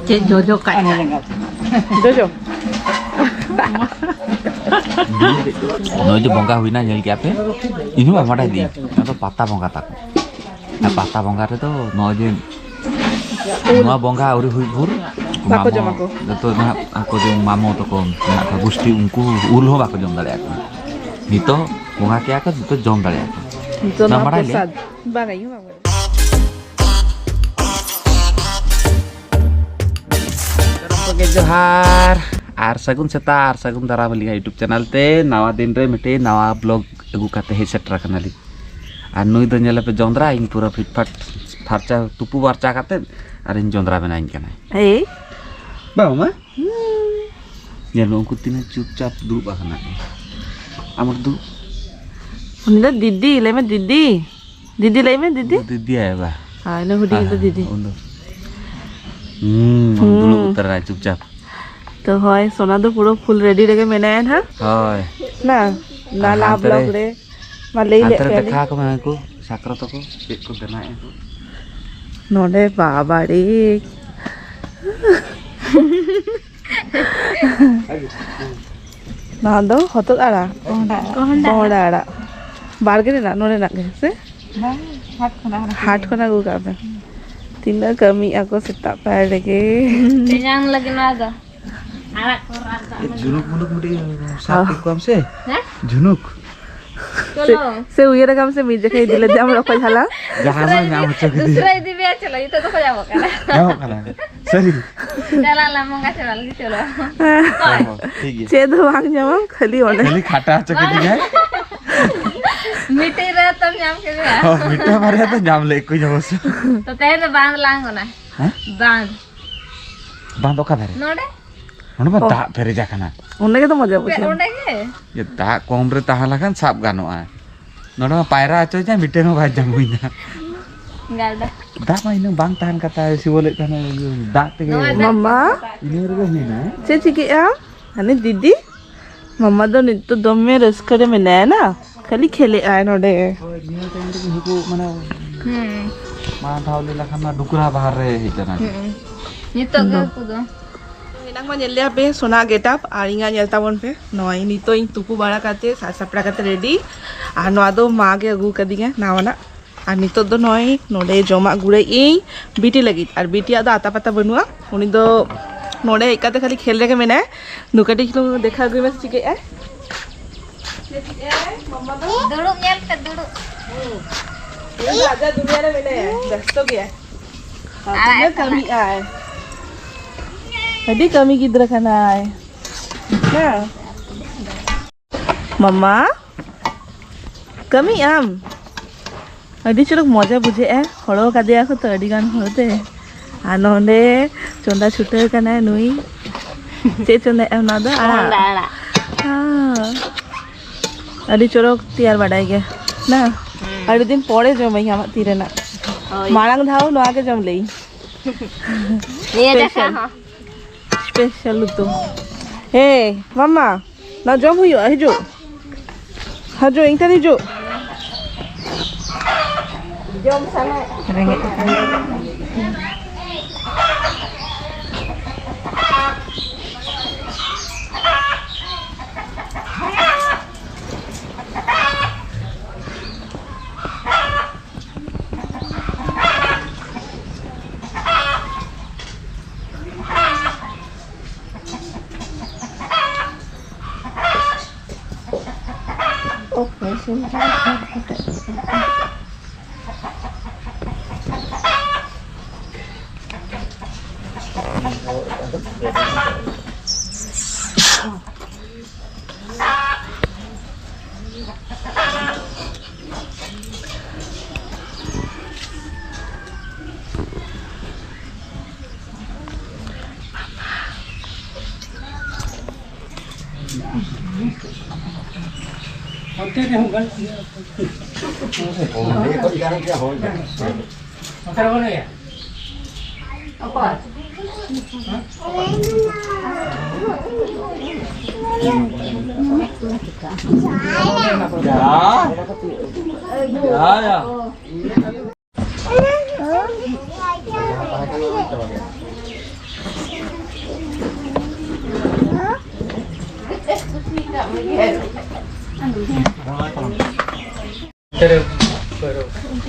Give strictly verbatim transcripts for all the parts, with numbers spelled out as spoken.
ᱪᱮᱫ ᱡᱚᱡᱚ ᱠᱟᱭ? ᱡᱚᱡᱚ᱾ ᱱᱚᱜᱼᱚᱭ ᱡᱮ ᱵᱚᱸᱜᱟ ᱦᱩᱭᱱᱟ, ᱧᱮᱞ ᱠᱮᱜᱼᱟ ᱯᱮ? ᱤᱧ ᱦᱚᱸ ᱵᱟᱹᱧ ᱵᱟᱰᱟᱭ ᱫᱤᱧ, ᱚᱱᱟ ᱫᱚ ᱯᱟᱛᱟ ᱵᱚᱸᱜᱟ ᱛᱟᱠᱚ᱾ ᱟᱨ ᱯᱟᱛᱟ ᱵᱚᱸᱜᱟ ᱨᱮᱫᱚ ᱱᱚᱜᱼᱚᱭ ᱡᱮ ᱱᱚᱣᱟ ᱵᱚᱸᱜᱟ ᱟᱹᱣᱨᱤ ᱦᱩᱭ ᱵᱷᱳᱨ ᱵᱟᱠᱚ ᱢᱟᱢᱚ ᱡᱚᱢᱟ ᱠᱚ᱾ ᱡᱚᱛᱚ ᱡᱟᱦᱟᱸ ᱟᱠᱚ ᱡᱮ ᱢᱟᱢᱚ ᱛᱟᱠᱚ ᱢᱮᱱᱟᱜ ᱠᱚᱣᱟ ᱜᱩᱥᱴᱤ, ᱩᱱᱠᱩ ᱩᱞ ᱦᱚᱸ ᱵᱟᱠᱚ ᱡᱚᱢ ᱫᱟᱲᱮᱭᱟᱜᱼᱟ ᱠᱚ᱾ ᱱᱤᱛᱚᱜ ᱵᱚᱸᱜᱟ ᱠᱮᱜᱼᱟ ᱠᱚ, ᱱᱤᱛᱚᱜ ᱡᱚᱢ ᱫᱟᱲᱮᱭᱟᱜᱼᱟ ᱠᱚ᱾ ᱱᱤᱛᱚᱜ ᱵᱟᱢ ᱱᱚᱣᱟ ᱵᱟᱲᱟᱭ ᱞᱮ? ᱯᱨᱚᱥᱟᱫ᱾ ᱵᱟᱝᱟ, ᱤᱧ ᱦᱚᱸ ᱵᱟᱝ ᱵᱟᱲᱟᱭᱟ᱾ ᱥᱟᱱᱟᱢ ᱠᱚᱜᱮ ᱡᱚᱦᱟᱨ ᱟᱨ ᱥᱟᱹᱜᱩᱱ ᱥᱮᱛᱟᱜ ᱟᱨ ᱥᱟᱹᱜᱩᱱ ᱫᱟᱨᱟᱢ ᱟᱹᱞᱤᱧᱟᱜ YouTube ᱪᱮᱱᱮᱞ ᱛᱮ ᱱᱟᱣᱟ ᱫᱤᱱ ᱨᱮ ᱢᱤᱫᱴᱮᱱ ᱱᱟᱣᱟ ᱵᱞᱚᱜ ᱟᱹᱜᱩ ᱠᱟᱛᱮ ᱦᱮᱡ ᱥᱮᱴᱮᱨ ᱟᱠᱟᱱᱟᱞᱤᱧ᱾ ᱟᱨ ᱱᱩᱭ ᱫᱚ ᱧᱮᱞᱮᱯᱮ ᱡᱚᱸᱫᱽᱨᱟ, ᱤᱧ ᱯᱩᱨᱟᱹ ᱯᱷᱤᱴ ᱯᱷᱟᱴ ᱯᱷᱟᱨᱪᱟ, ᱛᱩᱯᱩ ᱯᱷᱟᱨᱪᱟ ᱠᱟᱛᱮ ᱟᱨ ᱤᱧ ᱡᱚᱸᱫᱽᱨᱟ ᱵᱮᱱᱟᱣᱤᱧ ᱠᱟᱱᱟᱭ᱾ ᱮᱭ᱾ ᱵᱟᱝ ᱢᱟ? ᱧᱮᱞ ᱢᱮ, ᱩᱱᱠᱩ ᱛᱤᱱᱟᱹᱜ ᱪᱩᱯᱪᱟᱯ ᱫᱩᱲᱩᱵ ᱟᱠᱟᱱᱟ ᱠᱚ᱾ ᱟᱢ ᱫᱩᱲᱩᱵ᱾ ᱩᱱᱤ ᱫᱚ ᱫᱤᱫᱤ, ᱞᱟᱹᱭ ᱢᱮ ᱫᱤᱫᱤ᱾ ᱫᱤᱫᱤ ᱞᱟᱹᱭ ᱢᱮ, ᱫᱤᱫᱤ᱾ ᱫᱤᱫᱤ ᱟᱭ ᱵᱟ᱾ ᱦᱳᱭ, ᱩᱱᱤ ᱦᱩᱰᱤᱧ ᱫᱚ ᱫᱤᱫᱤ᱾ ᱩᱱ ᱫᱚ᱾ ᱦᱩᱸ, ᱦᱩᱸ᱾ ᱫᱩᱲᱩᱵ ᱩᱛᱟᱹᱨ ᱮᱱᱟᱭ ᱪᱩᱯᱪᱟᱯ᱾ ᱛᱚ ᱦᱳᱭ, ᱥᱳᱱᱟ ᱫᱚ ᱯᱩᱨᱟᱹ ᱯᱷᱩᱞ ᱨᱮᱰᱤ ᱨᱮᱜᱮ ᱢᱮᱱᱟᱭᱟ ᱱᱟᱦᱟᱜ᱾ ᱦᱳᱭ᱾ ᱱᱟ, ᱟᱨ ᱱᱟᱞᱟ ᱦᱟᱱᱛᱮ ᱨᱮ, ᱵᱞᱚᱠ ᱨᱮ᱾ ᱢᱟ ᱞᱟᱹᱭ ᱦᱟᱱᱛᱮ ᱞᱮᱫ ᱨᱮ ᱯᱮᱭᱟ ᱞᱤᱧ᱾ ᱫᱮᱠᱷᱟᱣ ᱟᱠᱚ ᱢᱮ ᱩᱱᱠᱩ ᱥᱟᱠᱨᱚᱛ ᱛᱟᱠᱚ ᱪᱮᱫ ᱠᱚ ᱵᱮᱱᱟᱣᱮᱫᱼᱟ ᱠᱚ᱾ ᱱᱚᱰᱮ ᱵᱟᱵᱟᱨᱮ᱾ ᱱᱚᱣᱟ ᱫᱚ ᱦᱚᱛᱚᱫ ᱟᱲᱟᱜ᱾ ᱠᱚᱦᱰᱟ᱾ ᱠᱚᱦᱰᱟ᱾ ᱠᱚᱦᱰᱟ ᱟᱲᱟᱜ᱾ ᱵᱟᱲᱜᱮ ᱨᱮᱱᱟᱜ, ᱱᱚᱰᱮᱱᱟᱜ ᱜᱮ, ᱥᱮ? ᱵᱟᱝ, ᱦᱟᱴ ᱠᱷᱚᱱᱟᱜ ᱦᱟᱴ ᱠᱷᱚᱱᱟᱜ ᱟᱹᱜᱩ ᱠᱟᱜ ᱯᱮ᱾ ᱛᱤᱱᱟᱹᱜ ᱠᱟᱹᱢᱤᱭᱮᱫᱼᱟ ᱠᱚ ᱥᱮᱛᱟᱜ ᱯᱟᱭᱟᱨ ᱨᱮᱜᱮ᱾ ᱛᱮᱧᱟᱝ ᱞᱟᱹᱜᱤᱫ ᱱᱚᱣᱟ ᱫᱚ᱾ ᱟᱲᱟᱜ ᱠᱚ ᱨᱟᱜ ᱠᱟᱜ ᱢᱮ᱾ ᱡᱷᱩᱱᱩᱠ ᱢᱩᱱᱩᱠ ᱢᱤᱫᱴᱤᱡ ᱥᱟᱵ ᱦᱚᱸ᱾ ᱠᱮᱫ ᱠᱚᱣᱟᱢ ᱥᱮ? ᱦᱮᱸ? ᱡᱷᱩᱱᱩᱠ᱾ ᱪᱚᱞᱚ᱾ ᱥᱮ ᱩᱭᱦᱟᱹᱨ ᱟᱠᱟᱢ ᱥᱮ ᱢᱤᱫ ᱡᱚᱠᱷᱮᱡ ᱤᱫᱤ ᱞᱮᱫᱮᱭᱟᱢ ᱨᱚᱠᱚᱡ ᱦᱟᱞᱟᱝ? ᱡᱟᱦᱟᱸ ᱢᱟ ᱧᱟᱢ ᱦᱚᱪᱚ ᱠᱮᱫᱮ᱾ ᱫᱩᱥᱨᱟ ᱤᱫᱤ ᱢᱮᱭᱟ, ᱪᱚᱞᱚ, ᱱᱤᱛᱚᱜ ᱫᱚᱠᱚ ᱧᱟᱢᱚᱜ ᱠᱟᱱᱟ᱾ ᱧᱟᱢᱚᱜ ᱠᱟᱱᱟ᱾ ᱥᱟᱹᱨᱤ᱾ ᱪᱟᱞᱟᱜ ᱞᱟᱝ ᱵᱚᱸᱜᱟ ᱪᱟᱞᱟᱜ ᱞᱟᱹᱜᱤᱫ, ᱪᱚᱞᱚ᱾ ᱦᱚᱸ, ᱦᱚᱸ, ᱴᱷᱤᱠ ᱜᱮᱭᱟ᱾ ᱪᱮᱫ ᱦᱚᱸ ᱵᱟᱝ ᱧᱟᱢᱟᱢ, ᱠᱷᱟᱹᱞᱤ ᱚᱸᱰᱮ᱾ ᱠᱷᱟᱹᱞᱤ ᱠᱷᱟᱴᱟ ᱦᱚᱪᱚ ᱠᱮᱫᱮᱭᱟᱭ᱾ ᱢᱤᱫᱴᱤᱡ ᱨᱮ ᱛᱚᱢ ᱧᱟᱢ ᱠᱮᱫᱮᱭᱟ᱾ ᱦᱚᱸ, ᱢᱤᱫᱴᱟᱝ ᱵᱟᱨᱭᱟ ᱫᱚ ᱧᱟᱢ ᱞᱮᱫ ᱠᱚᱧ ᱚᱵᱚᱥᱥᱚ᱾ ᱛᱚ ᱛᱮᱦᱮᱧ ᱫᱚ ᱵᱟᱸᱫ ᱞᱟᱝ ᱚᱱᱟ᱾ ᱦᱮᱸ? ᱵᱟᱸᱫ᱾ ᱵᱟᱸᱫ ᱚᱠᱟ ᱫᱷᱟᱨᱮ? ᱱᱚᱰᱮ᱾ ᱚᱸᱰᱮ ᱢᱟ ᱚ᱾ ᱫᱟᱜ ᱯᱮᱨᱮᱡ ᱟᱠᱟᱱᱟ᱾ ᱚᱸᱰᱮ ᱜᱮᱛᱚ ᱢᱚᱡᱟ ᱯᱮ ᱵᱩᱡᱷᱟᱹᱜᱼᱟ᱾ ᱚᱸᱰᱮ ᱜᱮ? ᱮ, ᱫᱟᱜ ᱠᱚᱢ ᱨᱮ ᱛᱟᱦᱮᱸ ᱞᱮᱱᱠᱷᱟᱱ ᱥᱟᱵ ᱜᱟᱱᱚᱜᱼᱟ᱾ ᱱᱚᱰᱮ ᱢᱟ ᱯᱟᱭᱨᱟ ᱦᱚᱪᱚᱭ ᱪᱟᱭ, ᱢᱤᱫᱴᱮᱱ ᱦᱚᱸ ᱵᱟᱭ ᱡᱟᱸᱵᱩᱭᱮᱱᱟ᱾ ᱜᱟᱰᱟ᱾ ᱫᱟᱜ ᱢᱟ ᱤᱱᱟᱹᱝ ᱵᱟᱝ ᱛᱟᱦᱮᱱ ᱠᱟᱛᱷᱟ, ᱥᱤᱵᱚ ᱞᱟᱹᱭᱮᱫ ᱛᱟᱦᱮᱱᱟ, ᱤᱭᱟᱹ, ᱫᱟᱜ ᱛᱮᱜᱮ ᱱᱚᱣᱟ ᱫᱟᱜ ᱢᱟᱢᱟ᱾ ᱛᱮᱜᱮ ᱯᱟᱭᱨᱟ᱾ ᱤᱱᱟᱹ ᱨᱮᱜᱮ ᱦᱩᱭᱱᱟ᱾ ᱪᱮᱫ ᱪᱤᱠᱟᱹᱜᱼᱟ? ᱦᱟᱱᱮ ᱫᱤᱫᱤ, ᱢᱟᱢᱟ ᱫᱚ ᱱᱤᱛᱚᱜ ᱫᱚᱢᱮ ᱨᱟᱹᱥᱠᱟᱹ ᱨᱮ ᱢᱮᱱᱟᱭᱟ ᱱᱟ᱾ ᱠᱷᱟᱹᱞᱤ ᱠᱷᱮᱞᱮᱜᱼᱟᱭ ᱱᱚᱰᱮ᱾ ᱦᱳᱭ, ᱱᱤᱭᱟᱹ ᱴᱟᱭᱤᱢ ᱨᱮᱜᱮ ᱦᱟᱹᱠᱩ, ᱢᱟᱱᱮ, ᱦᱩᱸ᱾ ᱢᱟᱲᱟᱝ ᱫᱷᱟᱣ ᱞᱟᱹᱭ ᱞᱮᱠᱷᱟᱱ ᱢᱟ ᱰᱩᱠᱨᱟ ᱵᱟᱦᱟᱨ ᱨᱮ ᱦᱮᱡ ᱞᱮᱱᱟ᱾ ᱦᱩᱸ᱾ ᱱᱤᱛᱚᱜ ᱜᱮ ᱫᱚ᱾ ᱦᱟᱹᱠᱩ ᱫᱚ᱾ ᱮᱱᱟᱝ ᱢᱟ ᱧᱮᱞ ᱞᱮᱭᱟ ᱯᱮ ᱥᱳᱱᱟ ᱜᱮᱴᱟᱯ, ᱟᱨ ᱤᱧᱟᱹᱜ ᱧᱮᱞ ᱛᱟᱵᱚᱱ ᱯᱮ᱾ ᱱᱚᱜᱼᱚᱭ ᱱᱤᱛᱚᱜ ᱤᱧ ᱛᱩᱯᱩ ᱵᱟᱲᱟ ᱠᱟᱛᱮ, ᱥᱟᱡ ᱥᱟᱯᱲᱟᱣ ᱠᱟᱛᱮ ᱨᱮᱰᱤ᱾ ᱟᱨ ᱱᱚᱣᱟ ᱫᱚ ᱢᱟ ᱜᱮ ᱟᱹᱜᱩ ᱠᱟᱫᱤᱧᱟ ᱱᱟᱣᱟᱱᱟᱜ᱾ ᱟᱨ ᱱᱤᱛᱚᱜ ᱫᱚ ᱱᱚᱜᱼᱚᱭ ᱱᱚᱰᱮ ᱡᱚᱢᱟᱜ ᱜᱩᱲᱟᱹᱭ ᱤᱧ ᱵᱤᱴᱤ ᱞᱟᱹᱜᱤᱫ᱾ ᱟᱨ ᱵᱤᱴᱤᱭᱟᱜ ᱫᱚ ᱟᱛᱟ ᱯᱟᱛᱟ ᱵᱟᱹᱱᱩᱜᱼᱟ, ᱩᱱᱤ ᱫᱚ ᱱᱚᱰᱮ ᱦᱮᱡ ᱠᱟᱛᱮ ᱠᱷᱟᱹᱞᱤ ᱠᱷᱮᱞ ᱨᱮᱜᱮ ᱢᱮᱱᱟᱭᱟ᱾ ᱱᱩ ᱠᱟᱹᱴᱤᱡ ᱪᱩᱞᱩᱝ ᱫᱮᱠᱷᱟ ᱟᱹᱜᱩᱭ ᱢᱮ, ᱪᱤᱠᱟᱹᱜ ᱟᱭ? ᱪᱮᱫ ᱪᱤᱠᱟᱹᱜ ᱟᱭ? ᱢᱟᱢᱟ ᱫᱚ? ᱫᱩᱲᱩᱵ ᱧᱮᱞ ᱯᱮ, ᱫᱩᱲᱩᱵ᱾ ᱦᱩᱸ᱾ ᱩᱱᱤ ᱫᱚ ᱟᱡᱟᱜ ᱫᱩᱱᱤᱭᱟᱹ ᱨᱮ ᱢᱮᱱᱟᱭᱟ, ᱵᱮᱥᱛᱚ ᱜᱮᱭᱟᱭ᱾ ᱟᱨ ᱟᱲᱟᱜ ᱛᱤᱱᱟᱹᱜ ᱠᱟᱱᱟ᱾ ᱠᱟᱹᱢᱤᱜ ᱟᱭ᱾ ᱟᱹᱰᱤ ᱠᱟᱹᱢᱤ ᱜᱤᱫᱽᱨᱟᱹ ᱠᱟᱱᱟᱭ᱾ ᱦᱮᱸ᱾ ᱢᱟᱢᱟ, ᱠᱟᱹᱢᱤ ᱟᱢ? ᱟᱹᱰᱤ ᱪᱚᱨᱚᱠ ᱢᱚᱡᱟ ᱵᱩᱡᱷᱟᱹᱜᱼᱟ, ᱦᱚᱲᱚ ᱠᱟᱫᱮᱭᱟ ᱠᱚ ᱛᱚ ᱟᱹᱰᱤ ᱜᱟᱱ ᱦᱚᱲ ᱛᱮ᱾ ᱟᱨ ᱱᱚᱸᱰᱮ ᱪᱚᱸᱫᱟ ᱪᱷᱩᱴᱟᱹᱣ ᱠᱟᱱᱟᱭ ᱱᱩᱭ᱾ ᱪᱮᱫ ᱪᱚᱸᱫᱟᱭ ᱮᱢ ᱱᱚᱣᱟ ᱫᱚ? ᱟᱲᱟᱜ᱾ ᱢᱩᱱᱰᱟ ᱟᱲᱟᱜ᱾ ᱦᱮᱸ᱾ ᱟᱹᱰᱤ ᱪᱚᱨᱚᱠ ᱛᱮᱭᱟᱨ ᱵᱟᱰᱟᱭ ᱜᱮ᱾ ᱱᱟ? ᱦᱩᱸ᱾ ᱟᱹᱰᱤ ᱫᱤᱱ ᱯᱚᱨᱮ ᱡᱚᱢᱟᱹᱧ ᱟᱢᱟᱜ ᱛᱤ ᱨᱮᱱᱟᱜ᱾ ᱦᱳᱭ᱾ ᱢᱟᱲᱟᱝ ᱫᱷᱟᱣ ᱱᱚᱣᱟ ᱜᱮ ᱡᱚᱢ ᱞᱮᱭ᱾ ᱱᱤᱭᱟᱹ ᱫᱟᱠᱟ special᱾ ᱦᱚᱸ᱾ Special ᱩᱛᱩ᱾ ᱦᱮᱸ, ᱢᱟᱢᱟ, ᱱᱚᱣᱟ ᱡᱚᱢ ᱦᱩᱭᱩᱜᱼᱟ, ᱦᱤᱡᱩᱜ᱾ ᱦᱤᱡᱩᱜ, ᱤᱧ ᱴᱷᱮᱱ ᱦᱤᱡᱩᱜ᱾ ᱡᱚᱢ ᱥᱟᱱᱟ᱾ ᱨᱮᱸᱜᱮᱡ ᱠᱟᱱᱟ᱾ ᱚᱠᱚᱭ ᱥᱮ ᱵᱟᱝ ᱠᱟᱛᱮ᱾ ᱚᱱᱛᱮ ᱨᱮᱦᱚᱸ ᱜᱟᱱᱚᱜ ᱜᱮᱭᱟ᱾ ᱚᱱᱛᱮ ᱨᱮᱦᱚᱸ ᱜᱟᱱᱚᱜ ᱜᱮᱭᱟ, ᱦᱳᱭ᱾ ᱚᱱᱛᱮ ᱨᱮ ᱵᱟᱹᱱᱩᱜ ᱜᱮᱭᱟ? ᱚᱠᱚᱭ? ᱭᱟ᱾ ᱭᱟ, ᱭᱟ᱾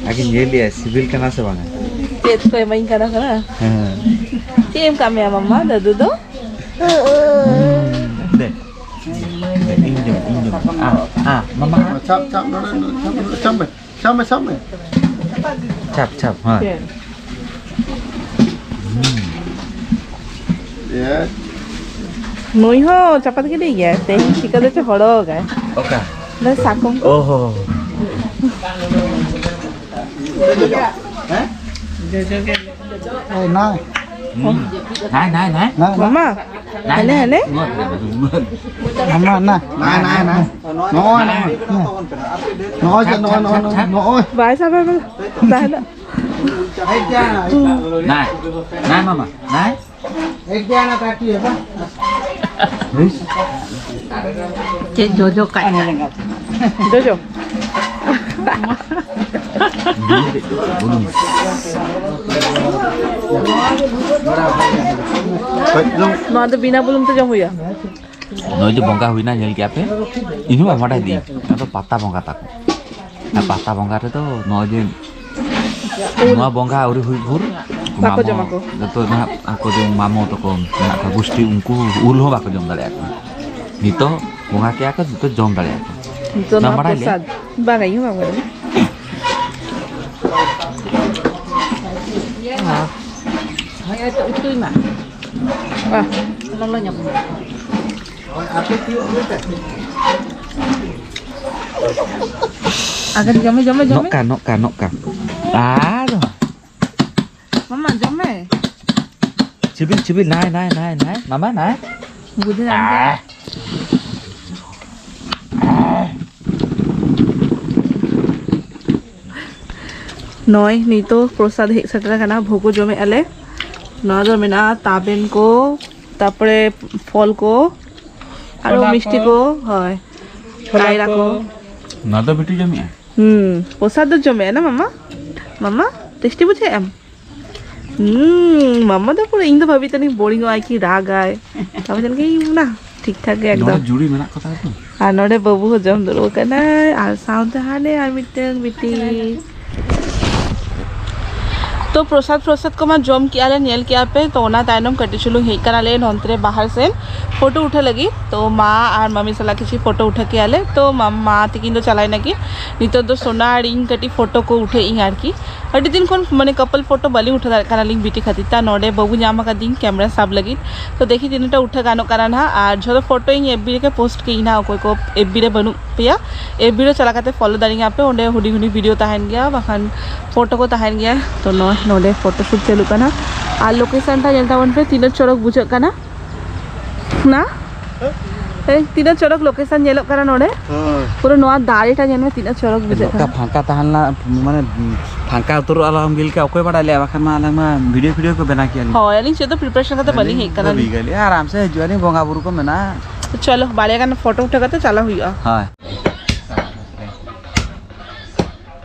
ᱟᱜᱮ ᱧᱮᱞ ᱞᱮᱭᱟ, ᱥᱤᱵᱤᱞ ᱠᱟᱱᱟ ᱥᱮ ᱵᱟᱝᱟ? ᱪᱮᱫ ᱠᱚ ᱮᱢᱟᱹᱧ ᱠᱟᱱᱟ ᱠᱟᱱᱟ? ᱦᱮᱸ᱾ ᱪᱮᱫ ᱮᱢ ᱠᱟᱜ ᱢᱮᱭᱟ ᱢᱟᱢᱟ, ᱫᱟᱫᱩ ᱫᱚ? ᱦᱩᱸ, ᱫᱮ᱾ ᱫᱮ, ᱤᱧ ᱡᱚᱢ, ᱤᱧ ᱡᱚᱢ᱾ ᱟ, ᱟ, ᱢᱟᱢᱟ᱾ ᱥᱟᱵ, ᱥᱟᱵ, ᱱᱚᱰᱮ, ᱱᱚᱰᱮ, ᱥᱟᱵ, ᱥᱟᱵ ᱢᱮ᱾ ᱥᱟᱵ ᱢᱮ, ᱥᱟᱵ ᱢᱮ᱾ ᱪᱟᱯ, ᱪᱟᱯ, ᱦᱮᱸ᱾ ᱪᱮᱫ? ᱦᱩᱸ᱾ ᱱᱩᱭ ᱦᱚᱸ ᱪᱟᱯᱟᱫ ᱜᱤᱰᱤ ᱜᱮᱭᱟᱭ᱾ ᱛᱮᱦᱮᱧ ᱪᱤᱠᱟᱹ ᱫᱚ ᱪᱚ ᱦᱚᱲᱚᱜᱟᱭ᱾ ᱚᱠᱟ? ᱱᱩᱭ ᱥᱟᱠᱚᱢ ᱠᱚ᱾ ᱚ ᱦᱚ᱾ ᱦᱮᱸ? ᱡᱚᱡᱚ ᱜᱮ᱾ ᱮᱭ, ᱱᱟᱭ᱾ ᱦᱩᱸ᱾ ᱱᱟᱭ, ᱱᱟᱭ, ᱱᱟᱭ᱾ ᱱᱟᱭ, ᱱᱟᱭ᱾ ᱢᱟᱢᱟ, ᱱᱟᱭ, ᱦᱟᱱᱮ, ᱱᱟᱭ᱾ ᱦᱟᱱᱮ᱾ ᱢᱟᱢᱟ, ᱱᱟᱭ᱾ ᱱᱟᱭ, ᱱᱟᱭ, ᱱᱟᱭ, ᱱᱟᱭ᱾ ᱱᱚᱜᱼᱚᱭ, ᱱᱚᱜᱼᱚᱭ᱾ ᱱᱚᱜᱼᱚᱭ ᱡᱮ, ᱱᱚᱜᱼᱚᱭ, ᱱᱚᱜᱼᱚᱭ, ᱱᱚᱜᱼᱚᱭ, ᱱᱚᱜᱼᱚᱭ᱾ ᱵᱟᱭ ᱥᱟᱵᱟ ᱵᱚᱞᱮ᱾ ᱛᱟᱦᱞᱮ᱾ ᱱᱟᱭ, ᱱᱟᱭ ᱢᱟᱢᱟ, ᱱᱟᱭ᱾ ᱪᱮᱫ ᱡᱚᱡᱚ ᱠᱟᱜ? ᱡᱚᱡᱚ᱾ ᱵᱩᱞᱩᱝ᱾ ᱱᱚᱣᱟ ᱫᱚ ᱵᱤᱱᱟ ᱵᱩᱞᱩᱝ ᱛᱮ ᱡᱚᱢ ᱦᱩᱭᱩᱜᱼᱟ᱾ ᱱᱚᱜᱼᱚᱭ ᱡᱮ ᱵᱚᱸᱜᱟ ᱦᱩᱭᱱᱟ, ᱧᱮᱞ ᱠᱮᱜᱼᱟ ᱯᱮ? ᱤᱧ ᱦᱚᱸ ᱵᱟᱰᱟᱭ ᱫᱤᱧ, ᱚᱱᱟ ᱫᱚ ᱯᱟᱛᱟ ᱵᱚᱸᱜᱟ ᱛᱟᱠᱚ᱾ ᱟᱨ ᱯᱟᱛᱟ ᱵᱚᱸᱜᱟ ᱨᱮᱫᱚ ᱱᱚᱜᱼᱚᱭ ᱡᱮ ᱩᱞ᱾ ᱱᱚᱣᱟ ᱵᱚᱸᱜᱟ ᱟᱹᱣᱨᱤ ᱦᱩᱭ ᱵᱷᱳᱨ ᱵᱟᱠᱚ ᱢᱟᱢᱚ ᱡᱚᱢᱟ ᱠᱚ᱾ ᱡᱚᱛᱚ ᱡᱟᱦᱟᱸ ᱟᱠᱚ ᱡᱮ ᱢᱟᱢᱚ ᱛᱟᱠᱚ ᱢᱮᱱᱟᱜ ᱠᱚᱣᱟ ᱜᱩᱥᱴᱤ, ᱩᱱᱠᱩ ᱩᱞ ᱦᱚᱸ ᱵᱟᱠᱚ ᱡᱚᱢ ᱫᱟᱲᱮᱭᱟᱜ ᱠᱟᱱᱟ᱾ ᱱᱤᱛᱚᱜ ᱵᱚᱸᱜᱟ ᱠᱮᱜᱼᱟ ᱠᱚ, ᱱᱤᱛᱚᱜ ᱡᱚᱢ ᱫᱟᱲᱮᱭᱟᱜ ᱠᱟᱱᱟ᱾ ᱱᱤᱛᱚᱜ ᱵᱟᱢ ᱱᱚᱣᱟ ᱵᱟᱲᱟᱭ ᱞᱮ? ᱯᱨᱚᱥᱟᱫ᱾ ᱵᱟᱝᱟ, ᱤᱧ ᱦᱚᱸ ᱵᱟᱝ ᱵᱟᱲᱟᱭᱟ᱾ ᱦᱳᱭ, ᱦᱳᱭ, ᱛᱚ ᱩᱛᱩᱭ ᱢᱟ᱾ ᱵᱟᱦ᱾ ᱞᱚᱞᱚ ᱧᱚᱜ ᱢᱮ᱾ ᱟᱜᱮ ᱡᱚᱢᱮ, ᱡᱚᱢᱮ, ᱡᱚᱢᱮ᱾ ᱱᱚᱜᱠᱟ, ᱱᱚᱜᱠᱟ, ᱱᱚᱜᱠᱟ᱾ ᱟᱨ ᱢᱟᱢᱟ, ᱡᱚᱢ ᱢᱮ᱾ ᱪᱤᱵᱤᱞ, ᱪᱤᱵᱤᱞ, ᱱᱟᱭ, ᱱᱟᱭ, ᱱᱟᱭ, ᱱᱟᱭ, ᱢᱟᱢᱟ, ᱱᱟᱭ᱾ ᱵᱩᱡᱷᱟᱹᱣ ᱧᱟᱢ ᱠᱮᱫᱟ? ᱟᱦ᱾ ᱱᱚᱜᱼᱚᱭ ᱱᱤᱛᱚᱜ ᱯᱨᱚᱥᱟᱫ ᱦᱮᱡ ᱥᱮᱴᱮᱨ ᱟᱠᱟᱱᱟ, ᱵᱷᱳᱜᱽ ᱡᱚᱢᱮᱫᱼᱟ ᱞᱮ᱾ ᱱᱚᱣᱟ ᱫᱚ ᱢᱮᱱᱟᱜᱼᱟ ᱛᱟᱵᱮᱱ ᱠᱚ, ᱛᱟᱯᱚᱨᱮ ᱯᱷᱚᱞ ᱠᱚ, ᱟᱨᱚ ᱪᱷᱳᱞᱟ ᱢᱤᱥᱴᱤ ᱠᱚ᱾ ᱠᱚ, ᱦᱳᱭ, ᱪᱷᱳᱞᱟ ᱠᱟᱭᱨᱟ ᱠᱚ᱾ ᱠᱚ᱾ ᱱᱚᱣᱟ ᱫᱚ ᱵᱤᱴᱤ ᱡᱚᱢᱮᱜᱼᱟ? ᱦᱩᱸ, ᱯᱨᱚᱥᱟᱫ ᱫᱚ ᱡᱚᱢᱮᱜᱼᱟ ᱱᱟ ᱢᱟᱢᱟ? ᱢᱟᱢᱟ, ᱴᱮᱥᱴᱤ ᱵᱩᱡᱷᱟᱹᱣᱮᱫ ᱟᱢ? ᱦᱩᱸ, ᱢᱟᱢᱟ ᱫᱚ ᱯᱩᱨᱟᱹ, ᱤᱧ ᱫᱚ ᱵᱷᱟᱵᱤ ᱛᱟᱹᱱᱤᱧ ᱵᱳᱨᱤᱝ ᱚᱜᱼᱟ ᱠᱤ ᱨᱟᱜᱟᱭ᱾ ᱛᱟᱯᱚᱨᱮ ᱧᱮᱞ ᱠᱮᱫ ᱤᱧ, ᱱᱟ, ᱴᱷᱤᱠ ᱴᱷᱟᱠ ᱜᱮ ᱮᱠᱫᱚᱢ᱾ ᱱᱚᱰᱮ ᱡᱩᱲᱤ ᱢᱮᱱᱟᱜ ᱠᱚ ᱛᱟᱭᱟ ᱛᱚ᱾ ᱟᱨ ᱱᱚᱰᱮ ᱵᱟᱹᱵᱩ ᱦᱚᱸ ᱡᱚᱢ ᱫᱩᱲᱩᱵ ᱟᱠᱟᱱᱟᱭ, ᱟᱨ ᱥᱟᱶᱛᱮ ᱦᱟᱱᱮ ᱟᱨ ᱢᱤᱫᱴᱟᱝ ᱵᱤᱴᱤ᱾ ᱛᱚ ᱯᱨᱚᱥᱟᱫ, ᱯᱨᱚᱥᱟᱫ ᱠᱚᱢᱟ ᱡᱚᱢ ᱠᱮᱜᱼᱟ ᱞᱮ, ᱧᱮᱞ ᱠᱮᱜᱼᱟ ᱯᱮ᱾ ᱛᱚ ᱚᱱᱟ ᱛᱟᱭᱱᱚᱢ ᱠᱟᱹᱴᱤᱡ ᱪᱩᱞᱩᱝ ᱦᱮᱡ ᱠᱟᱱᱟᱞᱮ ᱱᱚᱱᱛᱮ ᱨᱮ ᱵᱟᱦᱟᱨ ᱥᱮᱱ ᱯᱷᱳᱴᱳ ᱩᱴᱷᱟᱹ ᱞᱟᱹᱜᱤᱫ᱾ ᱛᱚ ᱢᱟ ᱟᱨ ᱢᱟᱢᱤ ᱥᱟᱞᱟᱜ ᱠᱤᱪᱷᱩ ᱯᱷᱳᱴᱳ ᱩᱴᱷᱟᱹ ᱠᱮᱜᱼᱟ ᱞᱮ᱾ ᱛᱚ ᱢᱟ, ᱢᱟ ᱛᱤᱠᱤᱱ ᱫᱚ ᱪᱟᱞᱟᱣ ᱮᱱᱟ ᱠᱤᱱ᱾ ᱱᱤᱛᱚᱜ ᱫᱚ ᱥᱳᱱᱟ ᱟᱨ ᱤᱧ ᱠᱟᱹᱴᱤᱡ ᱯᱷᱳᱴᱳ ᱠᱚ ᱩᱴᱷᱟᱹᱭᱮᱫ ᱟᱹᱧ ᱟᱨᱠᱤ᱾ ᱟᱹᱰᱤ ᱫᱤᱱ ᱠᱷᱚᱱ ᱢᱟᱱᱮ ᱠᱟᱯᱚᱞ ᱯᱷᱳᱴᱳ ᱵᱟᱹᱞᱤᱧ ᱩᱴᱷᱟᱹ ᱫᱟᱲᱮᱭᱟᱜ ᱠᱟᱱᱟᱞᱤᱧ ᱵᱤᱴᱤ ᱠᱷᱟᱹᱛᱤᱨ ᱛᱮ᱾ ᱱᱚᱰᱮ ᱵᱟᱹᱵᱩ ᱧᱟᱢ ᱟᱠᱟᱫᱤᱧ ᱠᱮᱢᱨᱟ ᱥᱟᱵ ᱞᱟᱹᱜᱤᱫ᱾ ᱛᱚ ᱫᱮᱠᱷᱤ ᱛᱤᱱᱟᱹᱜ ᱴᱟ ᱩᱴᱷᱟᱹ ᱜᱟᱱᱚᱜ ᱠᱟᱱᱟ ᱱᱟᱦᱟᱜ᱾ ᱟᱨ ᱡᱷᱚᱛᱚ ᱯᱷᱳᱴᱳ ᱤᱧ ᱮᱯᱷ ᱵᱤ ᱨᱮᱜᱮ ᱯᱳᱥᱴ ᱠᱮᱜ ᱤᱧ ᱱᱟᱦᱟᱜ᱾ ᱚᱠᱚᱭ ᱠᱚ ᱮᱯᱷ ᱵᱤ ᱨᱮ ᱵᱟᱹᱱᱩᱜ ᱯᱮᱭᱟ, ᱮᱯᱷ ᱵᱤ ᱨᱮ ᱪᱟᱞᱟᱣ ᱠᱟᱛᱮ ᱯᱷᱚᱞᱳ ᱫᱟᱲᱮᱭᱟᱜ ᱯᱮ᱾ ᱚᱸᱰᱮ ᱦᱩᱰᱤᱧ ᱦᱩᱰᱤᱧ ᱵᱷᱤᱰᱤᱭᱳ ᱛᱟᱦᱮᱱ ᱜᱮᱭᱟ, ᱵᱟᱠᱷᱟᱱ ᱯᱷᱳᱴᱳ ᱠᱚ ᱛᱟᱦᱮᱱ ᱜᱮᱭᱟ᱾ ᱛᱚ ᱱᱚᱜᱼᱚᱭ ᱱᱚᱰᱮ ᱯᱷᱳᱴᱳ ᱥᱩᱴ ᱪᱟᱹᱞᱩᱜ ᱠᱟᱱᱟ᱾ ᱟᱨ ᱞᱳᱠᱮᱥᱚᱱ ᱴᱟ ᱧᱮᱞ ᱛᱟᱵᱚᱱ ᱯᱮ, ᱛᱤᱱᱟᱹᱜ ᱪᱚᱨᱚᱠ ᱵᱩᱡᱷᱟᱹᱜ ᱠᱟᱱᱟ ᱱᱟ᱾ ᱮᱭ, ᱛᱤᱱᱟᱹᱜ ᱪᱚᱨᱚᱠ ᱞᱳᱠᱮᱥᱚᱱ ᱧᱮᱞᱚᱜ ᱠᱟᱱᱟ ᱱᱚᱰᱮ᱾ ᱦᱳᱭ᱾ ᱯᱩᱨᱟᱹ ᱱᱚᱣᱟ ᱫᱟᱨᱮ ᱴᱟ ᱧᱮᱞ ᱢᱮ, ᱛᱤᱱᱟᱹᱜ ᱪᱚᱨᱚᱠ ᱵᱩᱡᱷᱟᱹᱜ ᱱᱚᱝᱠᱟ ᱠᱟᱱᱟ᱾ ᱯᱷᱟᱸᱠᱟ ᱛᱟᱦᱮᱸ ᱞᱮᱱᱟ, ᱢᱟᱱᱮ, ᱯᱷᱟᱸᱠᱟ ᱩᱛᱟᱹᱨᱚᱜ ᱟᱞᱚᱢ ᱵᱤᱞ ᱠᱮᱭᱟ, ᱚᱠᱚᱭ ᱵᱟᱲᱟᱭ ᱞᱮᱭᱟ, ᱵᱟᱠᱷᱟᱱ ᱢᱟ ᱟᱞᱮ ᱢᱟ ᱵᱷᱤᱰᱤᱭᱳ ᱯᱷᱤᱰᱤᱭᱳ ᱠᱚ ᱵᱮᱱᱟᱣ ᱠᱮᱭᱟ᱾ ᱦᱳᱭ, ᱟᱹᱞᱤᱧ ᱪᱮᱫ ᱫᱚ ᱯᱨᱤᱯᱟᱨᱮᱥᱚᱱ ᱠᱟᱛᱮ ᱵᱟᱹᱞᱤᱧ ᱦᱮᱡ ᱠᱟᱱᱟ᱾ ᱵᱷᱟᱹᱵᱤ ᱜᱮᱭᱟᱞᱤᱧ, ᱟᱨᱟᱢ ᱥᱮ ᱦᱤᱡᱩᱜ ᱟᱹᱞᱤᱧ, ᱵᱚᱸᱜᱟ ᱵᱩᱨᱩ ᱠᱚ ᱢᱮᱱᱟᱜᱼᱟ᱾ ᱪᱚᱞᱚ, ᱵᱟᱨᱭᱟ ᱜᱟᱱ ᱯᱷᱳᱴᱳ ᱩᱴᱷᱟᱹ ᱠᱟᱛᱮ ᱪᱟᱞᱟᱣ ᱦᱩᱭᱩᱜᱼᱟ᱾ ᱦᱳᱭ᱾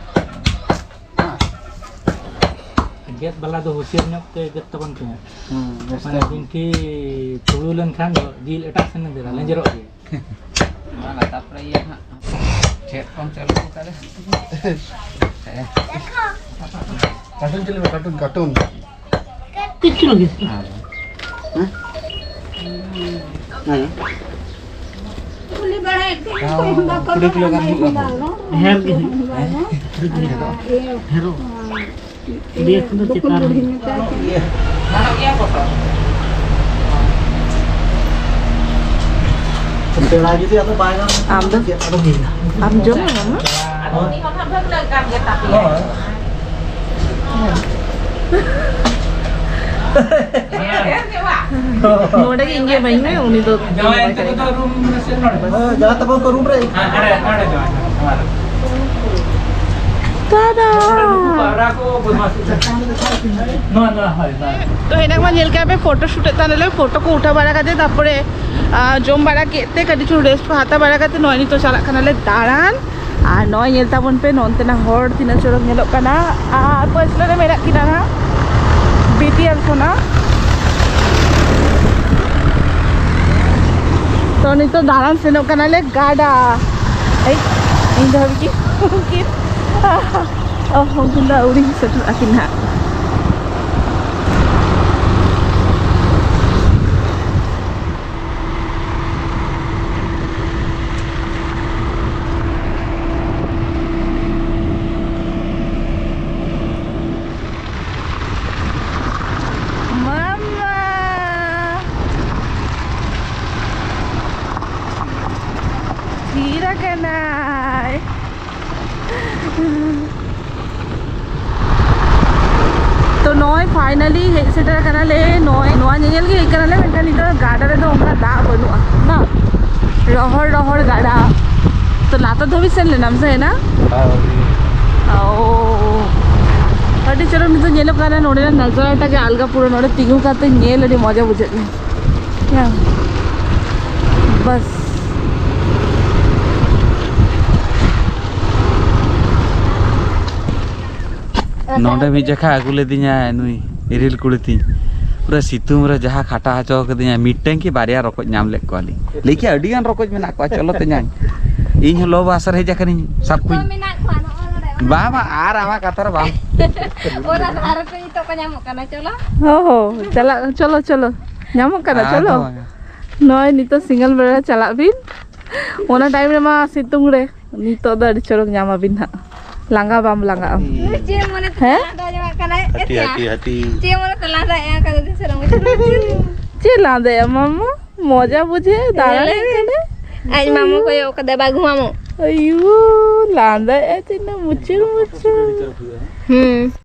ᱜᱮᱫ ᱵᱟᱞᱟ ᱫᱚ ᱦᱩᱥᱤᱭᱟᱹᱨ ᱧᱚᱜ ᱛᱮ ᱜᱮᱫ ᱛᱟᱵᱚᱱ ᱯᱮ᱾ ᱦᱩᱸ, ᱵᱮᱥ ᱢᱟᱱᱮ ᱛᱮ᱾ ᱵᱤᱱᱴᱷᱤ ᱛᱩᱲᱩ ᱞᱮᱱᱠᱷᱟᱱ ᱫᱚ ᱡᱤᱞ ᱮᱴᱟᱜ ᱥᱮᱱ ᱮ ᱫᱟᱹᱲᱟ, ᱞᱮᱸᱡᱮᱨᱚᱜ ᱜᱮ᱾ ᱢᱟ, ᱛᱟᱨᱯᱚᱨᱮ ᱤᱭᱟᱹ ᱦᱟᱸᱜ, ᱪᱮᱫ ᱠᱚᱢ ᱪᱟᱹᱞᱩ ᱟᱠᱟᱫᱟ? ᱠᱟᱨᱴᱩᱱ ᱪᱟᱹᱞᱩ ᱢᱮ, ᱠᱟᱨᱴᱩᱱ, ᱠᱟᱨᱴᱩᱱ᱾ ᱠᱤᱪᱷᱩ ᱞᱟᱹᱜᱤᱫ᱾ ᱦᱮᱸ? ᱦᱮᱸ᱾ ᱠᱩᱞᱤ ᱵᱟᱲᱟᱭᱮᱫ ᱯᱮ, ᱛᱟᱣ ᱚᱠᱚᱭ ᱦᱚᱸ ᱵᱟᱠᱚ ᱠᱩᱲᱤ ᱠᱤᱞᱳ ᱜᱟᱱ ᱦᱩᱭᱩᱜᱼᱟ᱾ ᱰᱷᱮᱨ ᱜᱮ ᱦᱩᱭᱩᱜᱼᱟ᱾ ᱦᱮᱸ? ᱰᱷᱮᱨ ᱜᱮ ᱦᱩᱭᱩᱜᱼᱟ᱾ ᱦᱮᱨᱳ᱾ ᱫᱤᱭᱮ ᱠᱷᱚᱱ ᱫᱚ ᱪᱮᱛᱟᱱ ᱨᱮ᱾ ᱯᱮᱲᱟ ᱡᱩᱫᱤ ᱟᱫᱚ ᱵᱟᱭ ᱜᱟᱱ ᱟᱢ ᱫᱚ? ᱪᱮᱫ ᱟᱫᱚ ᱦᱩᱭᱱᱟ? ᱟᱢ ᱡᱚᱢ ᱟᱢ? ᱟᱫᱚ ᱩᱱᱤ ᱦᱚᱸ ᱱᱟᱦᱟᱜ ᱵᱷᱟᱜᱽ ᱞᱮᱱ ᱠᱟᱱ ᱜᱮ ᱛᱟᱯᱮᱭᱟ᱾ ᱦᱳᱭ᱾ ᱱᱚᱰᱮ ᱜᱮ ᱤᱧ ᱜᱮ ᱮᱢᱟᱹᱧ ᱢᱮ, ᱩᱱᱤ ᱫᱚ ᱡᱟᱶᱟᱭ ᱛᱟᱠᱚ ᱫᱚ ᱨᱩᱢ ᱨᱮ ᱥᱮ ᱱᱚᱰᱮ? ᱦᱳᱭ, ᱡᱟᱶᱟᱭ ᱛᱟᱠᱚ ᱠᱚ ᱨᱩᱢ ᱨᱮ᱾ ᱦᱮᱸ, ᱱᱚᱰᱮ, ᱱᱚᱰᱮ ᱡᱟᱶᱟᱭ ᱛᱟᱠᱚ, ᱱᱚᱰᱮ᱾ ᱛᱟᱫᱟ! ᱱᱚᱣᱟ, ᱱᱚᱣᱟ, ᱦᱳᱭ, ᱱᱚᱣᱟ᱾ ᱛᱚ, ᱦᱮᱱᱟᱜ ᱢᱟ ᱧᱮᱞ ᱠᱮᱫ ᱯᱮ, ᱯᱷᱳᱴᱳ ᱥᱩᱴ ᱮᱫ ᱛᱟᱦᱮᱱᱟᱞᱮ, ᱯᱷᱳᱴᱳ ᱠᱚ ᱩᱴᱷᱟᱹᱣ ᱵᱟᱲᱟ ᱠᱟᱛᱮ, ᱛᱟᱨᱯᱚᱨᱮ, ᱟᱨ, ᱡᱚᱢ ᱵᱟᱲᱟ ᱠᱮᱫ ᱛᱮ, ᱠᱟᱹᱴᱤᱡ ᱪᱩᱞᱩᱝ ᱨᱮᱥᱴ ᱠᱚ ᱦᱟᱛᱟᱣ ᱵᱟᱲᱟ ᱠᱟᱛᱮ, ᱱᱚᱜᱼᱚᱭ ᱱᱤᱛᱚᱜ ᱪᱟᱞᱟᱜ ᱠᱟᱱᱟᱞᱮ ᱫᱟᱬᱟᱱ᱾ ᱟᱨ ᱱᱚᱜᱼᱚᱭ ᱧᱮᱞ ᱛᱟᱵᱚᱱ ᱯᱮ, ᱱᱚᱱᱛᱮᱱᱟᱜ ᱦᱚᱲ ᱛᱤᱱᱟᱹᱜ ᱪᱚᱨᱚᱠ ᱧᱮᱞᱚᱜ ᱠᱟᱱᱟ᱾ ᱟᱨ ᱯᱟᱹᱪᱷᱞᱟᱹ ᱨᱮ ᱢᱮᱱᱟᱜ ᱠᱤᱱᱟ ᱱᱟᱦᱟᱜ ᱵᱤ ᱴᱤ ᱮᱞ ᱠᱷᱚᱱᱟᱜ᱾ ᱛᱚ, ᱱᱤᱛᱚᱜ ᱫᱟᱬᱟᱱ ᱥᱮᱱᱚᱜ ᱠᱟᱱᱟᱞᱮ ᱜᱟᱰᱟ᱾ ᱮᱭ, ᱤᱧ ᱫᱚ ᱦᱟᱹᱵᱤᱡ ᱜᱮ ᱩᱱᱠᱤᱱ᱾ ᱚ, ᱩᱱᱠᱤᱱ ᱫᱚ ᱟᱹᱣᱨᱤ ᱥᱮᱴᱮᱨᱚᱜ ᱟᱹᱠᱤᱱ ᱦᱟᱸᱜ᱾ ᱢᱟᱢᱟ! ᱛᱷᱤᱨ ᱟᱠᱟᱱᱟᱭ᱾ ᱛᱚ, ᱱᱚᱜᱼᱚᱭ finally ᱦᱮᱡ ᱥᱮᱴᱮᱨ ᱟᱠᱟᱱᱟᱞᱮ᱾ ᱱᱚᱜᱼᱚᱭ ᱱᱚᱣᱟ ᱧᱮᱧᱮᱞ ᱜᱮ ᱦᱮᱡ ᱠᱟᱱᱟᱞᱮ, ᱢᱮᱱᱠᱷᱟᱱ ᱱᱤᱛᱚᱜ ᱜᱟᱰᱟ ᱨᱮᱫᱚ ᱚᱱᱠᱟ ᱫᱟᱜ ᱵᱟᱹᱱᱩᱜᱼᱟ ᱱᱟ᱾ ᱨᱚᱦᱚᱲ ᱨᱚᱦᱚᱲ ᱜᱟᱰᱟ᱾ ᱛᱚ, ᱞᱟᱛᱟᱨ ᱫᱷᱟᱹᱵᱤᱡ ᱥᱮᱱ ᱞᱮᱱᱟᱢ ᱥᱮ ᱦᱮᱱᱟ? ᱦᱮᱸ, ᱦᱩᱭ᱾ ᱳ, ᱟᱹᱰᱤ ᱪᱚᱨᱚᱠ ᱱᱤᱛᱚᱜ ᱧᱮᱞᱚᱜ ᱠᱟᱱᱟ᱾ ᱱᱚᱰᱮᱱᱟᱜ ᱱᱟᱡᱟᱨᱟ ᱴᱟᱜ ᱜᱮ ᱟᱞᱜᱟ, ᱯᱩᱨᱟᱹ ᱱᱚᱰᱮ ᱛᱤᱸᱜᱩ ᱠᱟᱛᱮ ᱧᱮᱞ ᱟᱹᱰᱤ ᱢᱚᱡᱟ ᱵᱩᱡᱷᱟᱹᱜ ᱠᱟᱱᱟ᱾ ᱦᱮᱸ᱾ ᱵᱟᱥ᱾ ᱱᱚᱰᱮ ᱢᱤᱫ ᱡᱚᱠᱷᱟ ᱟᱹᱜᱩ ᱞᱮᱫᱤᱧᱟᱭ ᱱᱩᱭ ᱤᱨᱤᱞ ᱠᱩᱲᱤ ᱛᱤᱧ᱾ ᱯᱩᱨᱟᱹ ᱥᱤᱛᱩᱝ ᱨᱮ ᱡᱟᱦᱟᱸ ᱠᱷᱟᱴᱟ ᱦᱚᱪᱚ ᱠᱟᱫᱤᱧᱟ, ᱢᱤᱫᱴᱟᱝ ᱠᱤ ᱵᱟᱨᱭᱟ ᱨᱚᱠᱚᱡ ᱧᱟᱢ ᱞᱮᱫ ᱠᱚᱣᱟᱞᱤᱧ᱾ ᱞᱟᱹᱭ ᱠᱮᱫ, "ᱟᱹᱰᱤ ᱜᱟᱱ ᱨᱚᱠᱚᱡ ᱢᱮᱱᱟᱜ ᱠᱚᱣᱟ, ᱪᱚᱞᱚ ᱛᱮᱧᱟᱝ, ᱤᱧ ᱦᱚᱸ ᱞᱚᱵ ᱟᱥᱟ ᱨᱮ ᱦᱮᱡ ᱟᱠᱟᱱᱟᱹᱧ, ᱥᱟᱵ ᱠᱚᱣᱟᱧ᱾" ᱢᱮᱱᱟᱜ ᱠᱚᱣᱟ ᱱᱚᱜᱼᱚ ᱱᱚᱰᱮ, ᱚᱱᱟ ᱵᱟᱝ, ᱵᱟᱝ, ᱟᱨ ᱟᱢᱟᱜ ᱠᱟᱛᱷᱟ ᱨᱮ ᱵᱟᱝ᱾ ᱚᱱᱟ ᱫᱷᱟᱨᱮ ᱨᱮ ᱱᱤᱛᱚᱜ ᱠᱚ ᱧᱟᱢᱚᱜ ᱠᱟᱱᱟ, ᱪᱚᱞᱚ᱾ ᱦᱚᱸ, ᱦᱚᱸ, ᱪᱟᱞᱟᱜ, ᱪᱚᱞᱚ, ᱪᱚᱞᱚ᱾ ᱧᱟᱢᱚᱜ ᱠᱟᱱᱟ, ᱟᱫᱚ ᱪᱚᱞᱚ᱾ ᱵᱟᱝᱟ᱾ ᱱᱚᱜᱼᱚᱭ ᱱᱤᱛᱚᱜ ᱥᱤᱸᱜᱟᱹᱲ ᱵᱮᱲᱟ ᱪᱟᱞᱟᱜ ᱵᱤᱱ᱾ ᱚᱱᱟ ᱴᱟᱭᱤᱢ ᱨᱮᱢᱟ ᱥᱤᱛᱩᱝ ᱨᱮ᱾ ᱱᱤᱛᱚᱜ ᱫᱚ ᱟᱹᱰᱤ ᱪᱚᱨᱚᱠ ᱧᱟᱢ ᱟᱵᱤᱱ ᱦᱟᱸᱜ᱾ ᱞᱟᱸᱜᱟ ᱵᱟᱢ ᱞᱟᱸᱜᱟᱜᱼᱟ᱾ ᱪᱮᱫ ᱢᱚᱱᱮ ᱛᱮ ᱦᱮᱸ? ᱞᱟᱸᱫᱟ ᱡᱚᱝᱟᱜ ᱠᱟᱱᱟᱭ? ᱦᱟᱹᱛᱤ, ᱮᱥᱭᱟ᱾ ᱦᱟᱹᱛᱤ, ᱦᱟᱹᱛᱤ᱾ ᱪᱮᱫ ᱢᱚᱱᱮ ᱛᱮ ᱞᱟᱸᱫᱟᱭᱮᱜᱼᱟ? ᱚᱱᱠᱟ ᱫᱚ ᱫᱤᱥᱟᱹ ᱵᱟᱝ ᱵᱩᱡᱷᱟᱹᱜ ᱠᱟᱱᱟ᱾ ᱪᱮᱫ ᱞᱟᱸᱫᱟᱭᱟ ᱢᱟᱢᱟ? ᱢᱚᱡᱟ ᱵᱩᱡᱷᱟᱹᱜ, ᱫᱟᱬᱟᱱ ᱦᱮᱡ ᱠᱟᱱᱟ᱾ ᱟᱡ ᱢᱟᱢᱩ ᱠᱚᱭᱚᱜ ᱠᱟᱫᱟᱭ, ᱵᱟᱹᱜᱷᱩ ᱢᱟᱢᱩ᱾ ᱟᱭᱩ, ᱞᱟᱸᱫᱟᱭᱮᱜᱼᱟ ᱛᱤᱱᱟᱹᱜ ᱢᱩᱪᱩᱨ ᱢᱩᱪᱩᱨ᱾ ᱦᱩᱸ᱾